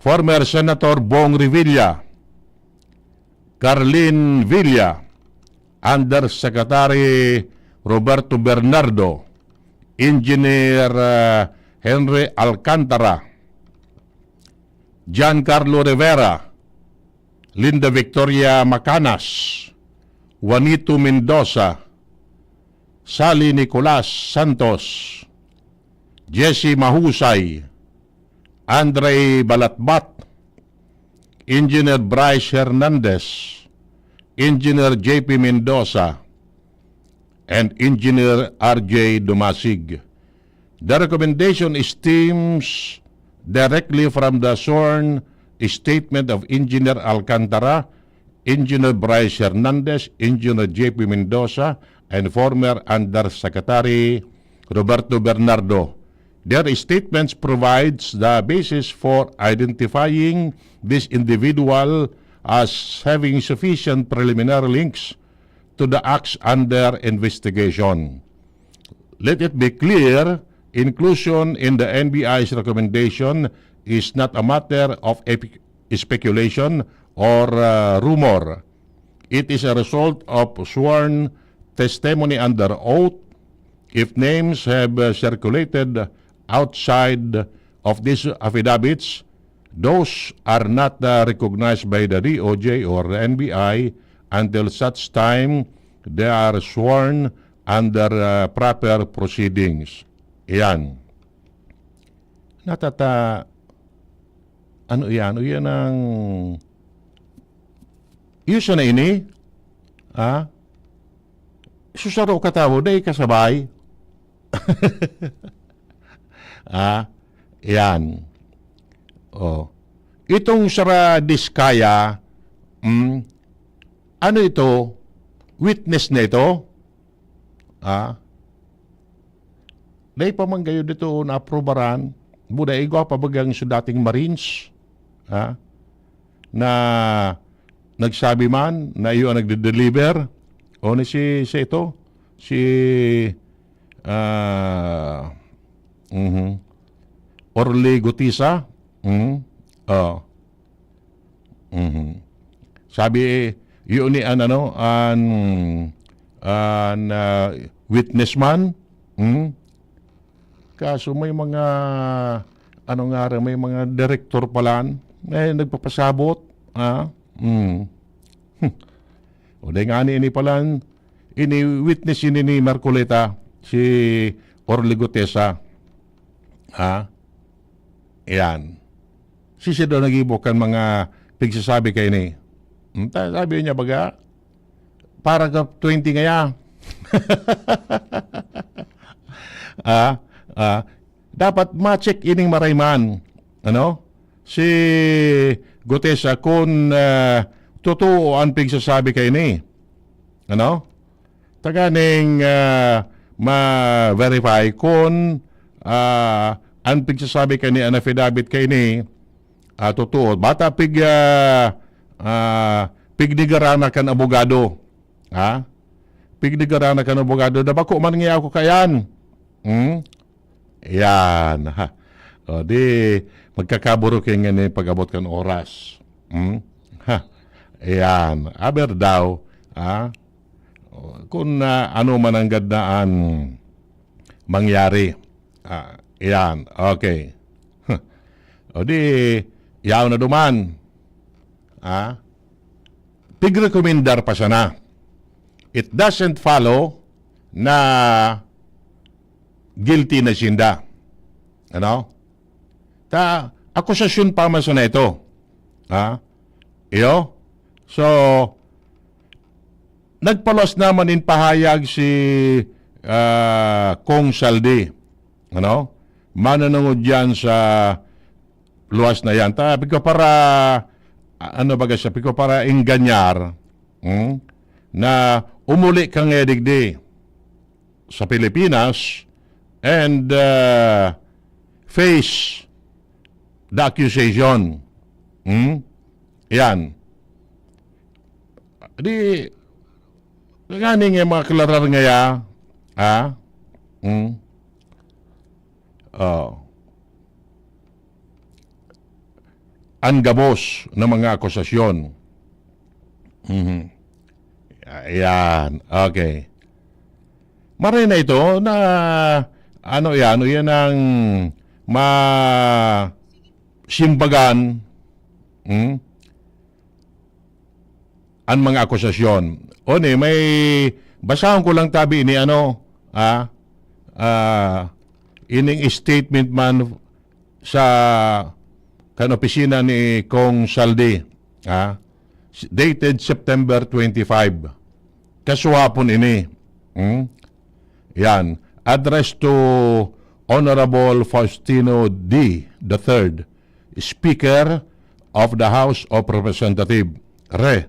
former Senator Bong Revilla, Carlin Villa, Undersecretary Roberto Bernardo, Engineer, ah, Henry Alcantara, Giancarlo Rivera, Linda Victoria Macanas, Juanito Mendoza, Sally Nicolas Santos, Jessie Mahusay, Andre Balatbat, Engineer Bryce Hernandez, Engineer J P Mendoza, and Engineer R J Dumasig. The recommendation stems directly from the sworn statement of Engineer Alcantara, Engineer Bryce Hernandez, Engineer J P Mendoza, and former Undersecretary Roberto Bernardo. Their statements provides the basis for identifying this individual as having sufficient preliminary links to the acts under investigation. Let it be clear, inclusion in the N B I's recommendation is not a matter of epic-, speculation or, uh, rumor. It is a result of sworn testimony under oath. If names have, uh, circulated outside of these affidavits, those are not, uh, recognized by the D O J or the N B I until such time they are sworn under, uh, proper proceedings. Iyan. Natata-, ano iyan? O yan ang, yun siya na ini? Ha? Susaro ka tawo, dai kasabay. Ah, yan. Oh. Itong Sara Diskaya, mm, ano ito? Witness na ito? Ah, dai pa man gayo dito naaprobaran. Buda, igwa pa bagang sa dating Marines, ah, na nagsabi man na iyo ang nagde-deliver. O ni si, si ito, si, ah, mhm, Orly Gutesa. Mhm. Oh. Mhm. Sabi, eh, yun ni an-, ano, an, an, ah, witness man. Hmm? Kaso may mga, ano nga rin, may mga direktor palan, eh, nagpapasabot, ah? Hmm. O, dai ngani ini palan, ini witness ini ni Marcoleta, si Orly Gutesa. Ha? Yan. Sisay daw naggibo kan mga pigsasabi kaini? Hmm, ta-, sabi niya, baga, paragraph twenty ngaya. Ah, ah, dapat ma-check ining maray man, ano? Si Gutesa, kun, ah, totoo an pigsasabi kaini. Ano? Tanganing, ah, ma-verify kun, ah, an pigsasabi kaini, an affidavit kaini, ah, totoo. Bata pig, ah, ah, pignigarana kan abogado. Ha? Pignigarana kan abogado na bako man niya ako kayan. Hmm? Yan. Ha. O, di, magkakaburo kayo nga ni pag-abot kan oras. Hmm? Ha. Yan. Aber daw, ha? O, kung, ah, ano man ang gandaan mangyari. Ah, yan. Okay. Huh. O di, yaw na duman. Ah? Pigrekomendar pa sana. It doesn't follow na guilty na sinda. Ano? Ta, akusasyon pa man sana ito. Ha? Iyo? So, nagpaluwas naman in pahayag si, ah, Kong Saldi. Ano? Mananungod yan sa luwas na yan. Ta, pigko para, ano baga siya, pigko para engañar, hmm? Na umuli ka nga digdi sa Pilipinas and, ah, face the accusation. Hmm? Yan. Di, ngani nga mga klarar ngaya, ha? Hmm? Oh. An gabos na mga akusasyon. Mhm. Ayan. Okay. Maray na ito na, ano yan, o yan ang ma-, simbagan, hmm? An mga akusasyon. O ni, may, basahon ko lang tabi ini, ano, ah, ah, ining statement man sa kan opisina ni Kong Saldi, ah, dated September twenty-five. Kasuhapon ini. Hmm? Yan. Address to Honorable Faustino D the third, Speaker of the House of Representatives. Re,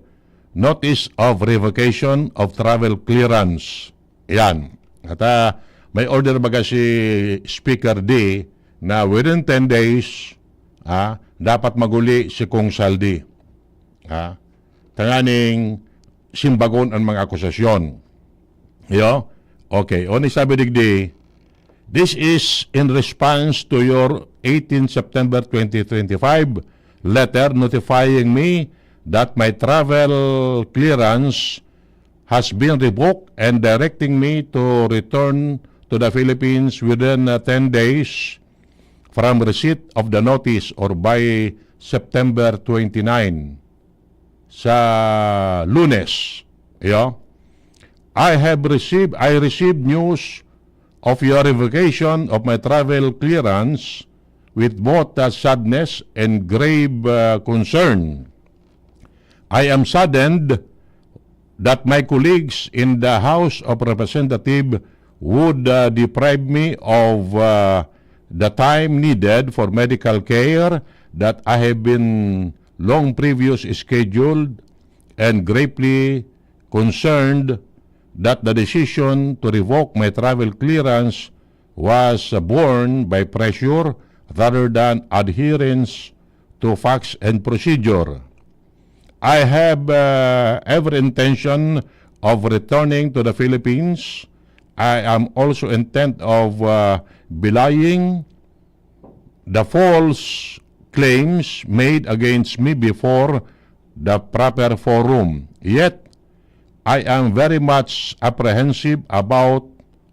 notice of revocation of travel clearance. Yan. At, ah, may order baga si Speaker D na within ten days, ah, dapat maguli si Kong Saldi. Ah, tanganing simbagon ang mga akusasyon. Iyo? Okay. O ni sabi digdi, "This is in response to your eighteen September twenty twenty-five letter notifying me that my travel clearance has been revoked and directing me to return to the Philippines within, uh, ten days from receipt of the notice or by September twenty-nine." Sa Lunes. Iyo? "I have received, I received news of your revocation of my travel clearance with both, uh, sadness and grave, uh, concern. I am saddened that my colleagues in the House of Representatives would, uh, deprive me of, uh, the time needed for medical care that I have been long previous scheduled, and gravely concerned that the decision to revoke my travel clearance was, uh, borne by pressure rather than adherence to facts and procedure. I have, uh, every intention of returning to the Philippines. I am also intent of, uh, belying the false claims made against me before the proper forum. Yet, I am very much apprehensive about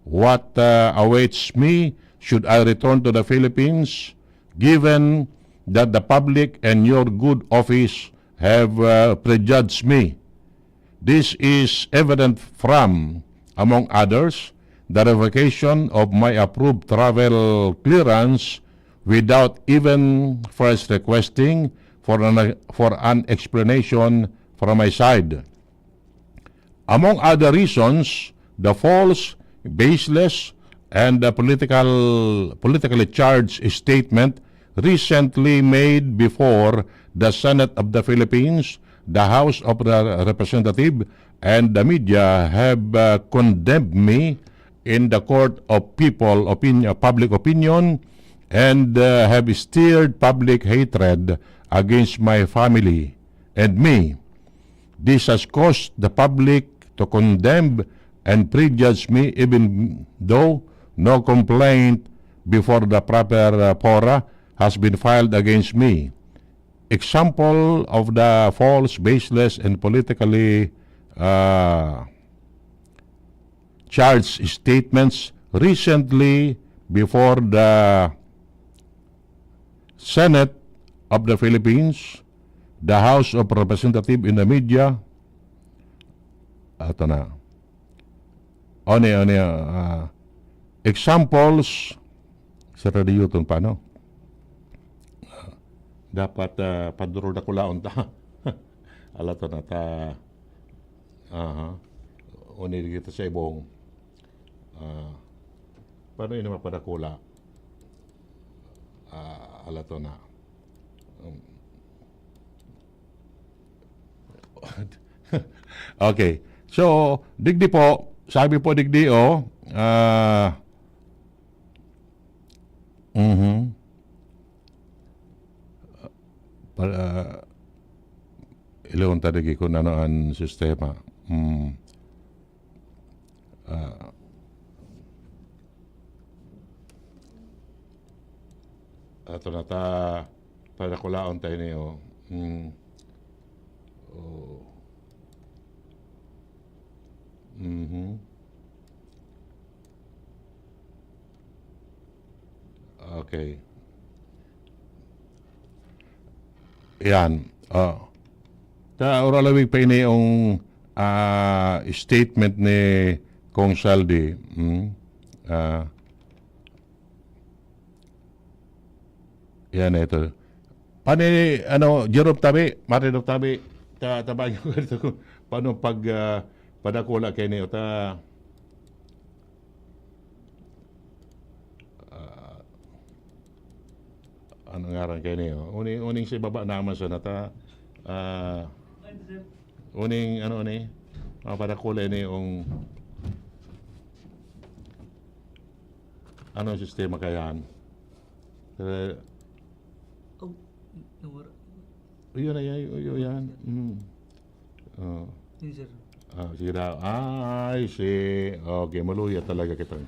what, uh, awaits me should I return to the Philippines, given that the public and your good office have, uh, prejudged me. This is evident from, among others, the revocation of my approved travel clearance without even first requesting for an, for an explanation from my side. Among other reasons, the false, baseless, and the political, politically charged statement recently made before the Senate of the Philippines, the House of the Representative, and the media have, uh, condemned me in the court of people opinion, public opinion, and, uh, have stirred public hatred against my family and me. This has caused the public to condemn and prejudge me, even though no complaint before the proper, uh, fora has been filed against me. Example of the false, baseless, and politically, uh, charged statements recently before the Senate of the Philippines, the House of Representatives, in the media. Ato na. Ano, ano, ah, examples sa radyo ton paano? Dapat, ah, padurol na kulaon ta. Ala to na ta. Aha. Unay kita sa ibong. Ah, paano yun mapadakula? Ah, ala to na. Um, okay. So, digdi po, sabi po digdi, oh, ah, mhm. Pa, ah, ilawon ta digi kun ano an sistema. Hmm. Ah, ato na ta, padakulaon ta ini, oh. Hmm. Oh. Mhm. Okay. Yan. Ah. Ta, ora lawig pa ini yung, ah, statement ni Kong Saldi. Hmm? Ah, yan, ito. Pani, ano, Jerome Tabi, Martin of Tabi, ta-, tabangan ko ito kung paano pag, ah, padakula kaini, o ta, ah, ano ngaran kaini, oh? Uning, uning sa ibaba naman sa nata, ah, uning, ano, ni, mapadakula ini yung, ano, sistema kayan? Eh, Oh, nawara. Yun na yan, yun, yun yan. Mm. Oh. Yun, sir. Ah, sige daw. Ay, si, okay, maluya talaga kitang.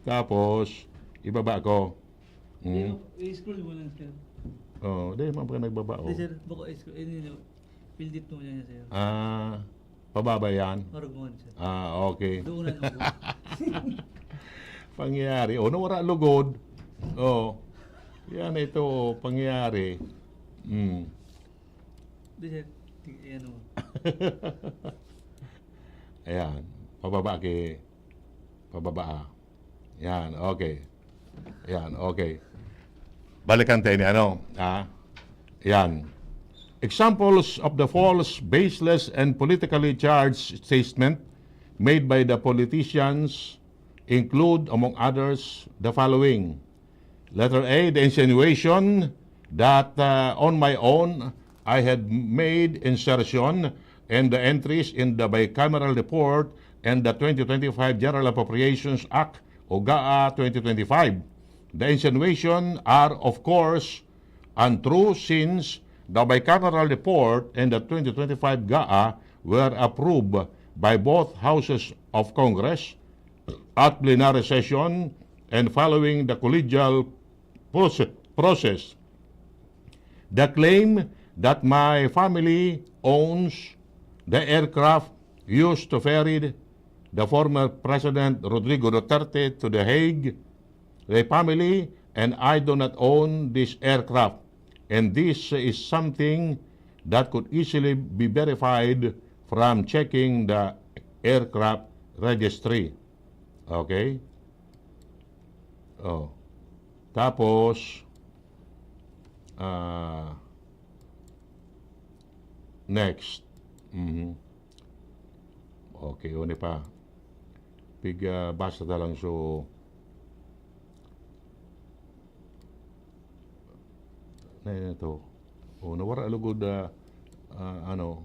Tapos, ibaba ko. Mm. Yung, i-scroll mo lang, sir. Oh, di, mga nagbaba, oh. Di, sir, baka i-scroll, eh, yun, yun. Pindit mo yan, sir. Ah, pababa yan? Marag mo, sir. Ah, okay. Doon na lugod. Pangyayari. O, nawara lugod. Oh. Yan ito, oh, pangyayari. Mm. Di, sir. Tig-, ayan, oh. Ayan. Pababa ki-, pababa, ah. Yan, okay. Yan, okay. Balikan tayo ni ano, ah? Yan. Examples of the false, baseless, and politically charged statement made by the politicians include, among others, the following. Letter A, the insinuation that, uh, on my own, I had made insertion and the entries in the bicameral report and the twenty twenty-five General Appropriations Act o GAA twenty twenty-five. The insinuation are, of course, untrue since the bicameral report and the twenty twenty-five GAA were approved by both houses of Congress at plenary session and following the collegial proce-, process. The claim that my family owns the aircraft used to ferry the former President Rodrigo Duterte to The Hague, the family and I do not own this aircraft, and this is something that could easily be verified from checking the aircraft registry. Okay? Oh. Tapos, ah, next. Mhm. Okay, uni pa. Pig, ah, basta ta lang so, na ito. Oh, nawara lugod, ah, ah, ano.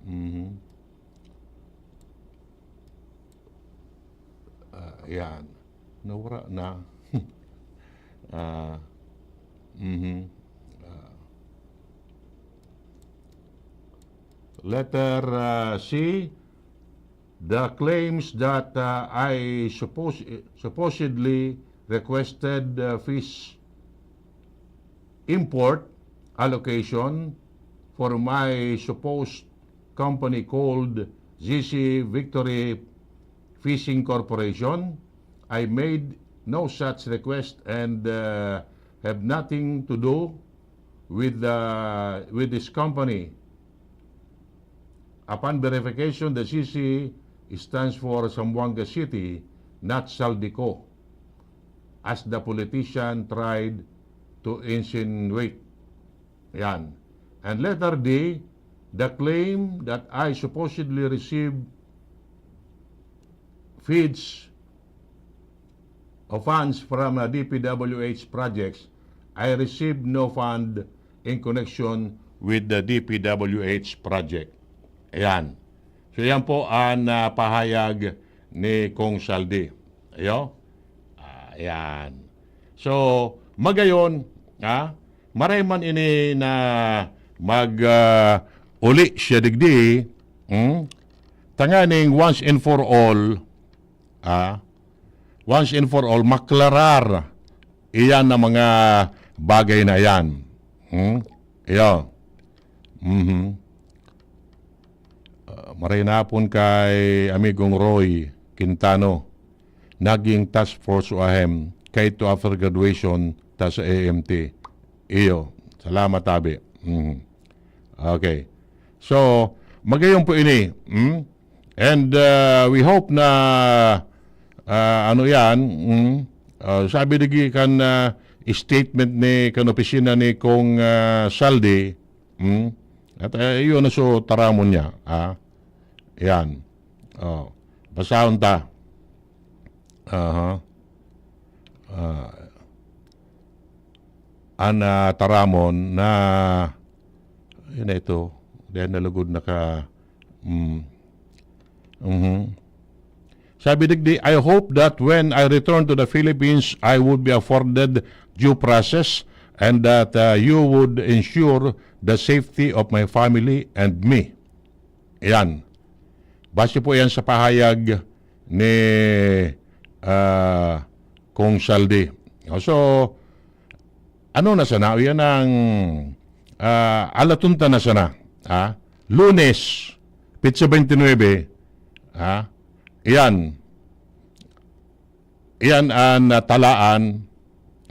Mhm. Ah, yan. Nawara na. Ah, mhm. Ah. Letter, ah, C, the claims that, ah, I suppos-, supposedly requested, ah, fish import allocation for my supposed company called G C Victory Fishing Corporation. I made no such request and, uh, have nothing to do with the, with this company. Upon verification, the G C stands for Zamboanga City, not Zaldy Co, as the politician tried to insinuate. Yan. And letter D, the claim that I supposedly received feeds of funds from, uh, D P W H projects. I received no fund in connection with the D P W H project. Ayan. So, yan po ang, ah, pahayag ni Kong Zaldy. Ayo? Ah, ayan. So, magayon, ah, maray man ini na mag, ah, uli siya digdi, hmm? Tanganing once and for all, ah, once and for all, maklarar iyan na mga bagay na iyan. Hmm? Iyo. Mhm. Ah, maray na hapon kay amigong Roy Quintano. Naging task force o ahem. Kaito after graduation, ta sa A M T. Iyo. Salamat, abi. Mhm. Okay. So, magayon po ini. Hmm? And, ah, we hope na, ah, ano yan, mm, ah, sabi digdi kan, ah, statement ni, kan opisina ni Kong, ah, Zaldy, mm, at, ah, iyon na so taramon niya, ah. Yan. Oh, basahon ta. Aha. Ah, an, ah, taramon na, yun na ito, dahil nalugod na ka, mm, mhm. Sabi digdi, "I hope that when I return to the Philippines, I would be afforded due process and that, uh, you would ensure the safety of my family and me." Yan. Base po yan sa pahayag ni, ah, Kong Zaldy. O, so, ano na sana? Yan ang, ah, alaton ta na sana. Ha? Lunes, petsa twenty-nine. Ha? Yan. Iyan an, ah, talaan,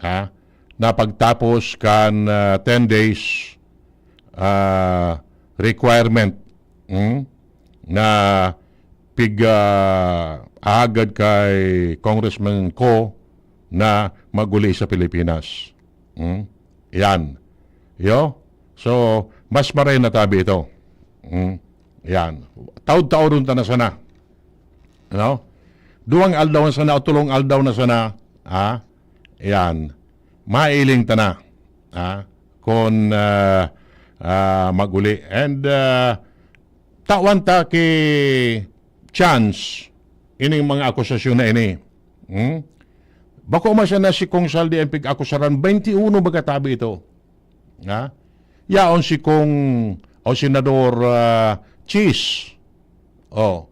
ha, na pagtapos kan, ah, ten days, ah, requirement, hmm, na pig, ah, agad kay Congressman Kho na mag-uli sa Pilipinas. Hmm? Yan. Yo? So, mas maray na tabi ito. Hmm? Yan. Taod-taodon ta na sana. Ano? Duwang aldaw na sana o tulong aldaw na sana, ha? Yan. Mailing ta na, ha? Kung, ah, ah, mag-uli. And, ah, tawan ta ki chance ining mga akusasyon na ini. Hmm? Bako man sana si Kong Saldi ang pig-akusaran, twenty-one baga tabi ito. Ha? Yaon si Kong, o Senador, ah, Chiz. Oh.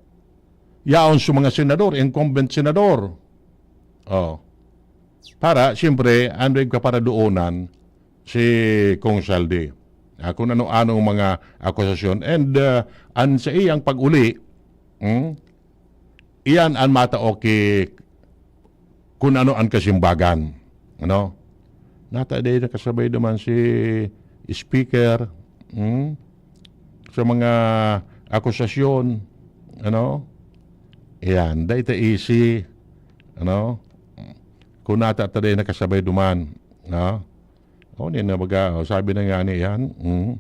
Yaon sa mga senador, incumbent senador. Oh. Para, siyempre, ano yung kaparadoonan si Kong Saldi? Ah, kung ano-anong mga akusasyon. And, ah, an sa iyang pag-uli, hmm, iyan an matao ki kung ano an kasimbagan. Ano? Nata dai nakasabay naman si Speaker, hmm, sa mga akusasyon, ano? Iyan, dai ta easy, ano? Kung nata ta dai nakasabay duman, no? O, ni na baga, o, sabi na nga niyan, mm.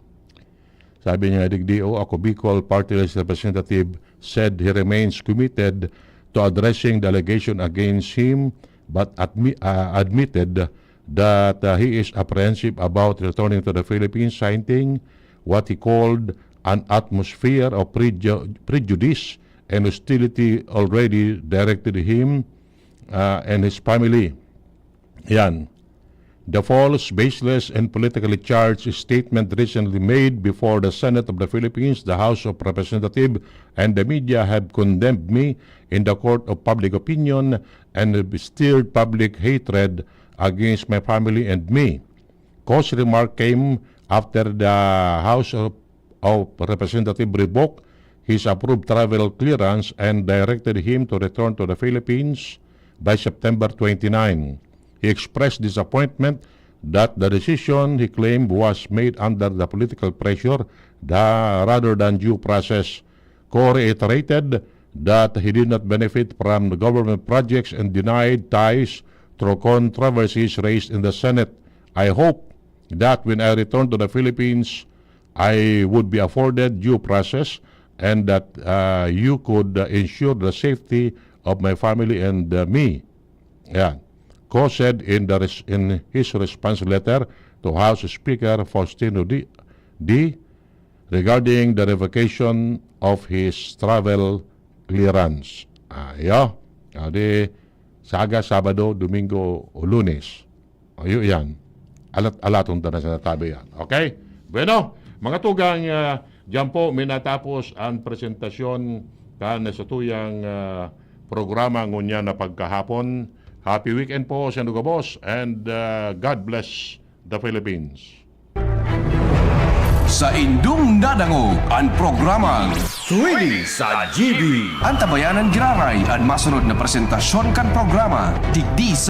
Sabi niya, digdi, o, ako, Bicol Party List Representative said he remains committed to addressing the allegation against him, but admi-, ah, admitted that, ah, he is apprehensive about returning to the Philippines, citing what he called an atmosphere of preju-, prejudice and hostility already directed him, ah, and his family. Yan. The false, baseless, and politically charged statement recently made before the Senate of the Philippines, the House of Representatives, and the media have condemned me in the court of public opinion and have stirred public hatred against my family and me. Kho's remark came after the House of of Representative revoked his approved travel clearance and directed him to return to the Philippines by September twenty-nine. He expressed disappointment that the decision he claimed was made under the political pressure da-, rather than due process. Kho reiterated that he did not benefit from the government projects and denied ties through controversies raised in the Senate. I hope that when I return to the Philippines, I would be afforded due process and that, uh, you could, uh, ensure the safety of my family and, uh, me. Yan. Kho said in the res-, in his response letter to House Speaker Faustino Dy, Dy regarding the revocation of his travel clearance. Ayo. Adi, saga, Sabado, Domingo o Lunes. Ayo yan. Alat-alaton ta na sa tabi yan. Okay? Bueno, mga tugang, ah, diyan po minatapos ang presentasyon kan sa tuyang, ah, programa ngunyan na pagkahapon. Happy weekend po sa gabos and, ah, God bless the Philippines. Sa indong nadangog an programang Swede sa G B. Antabayanan giraray an masunod na presentasyon kan programa, digdi sa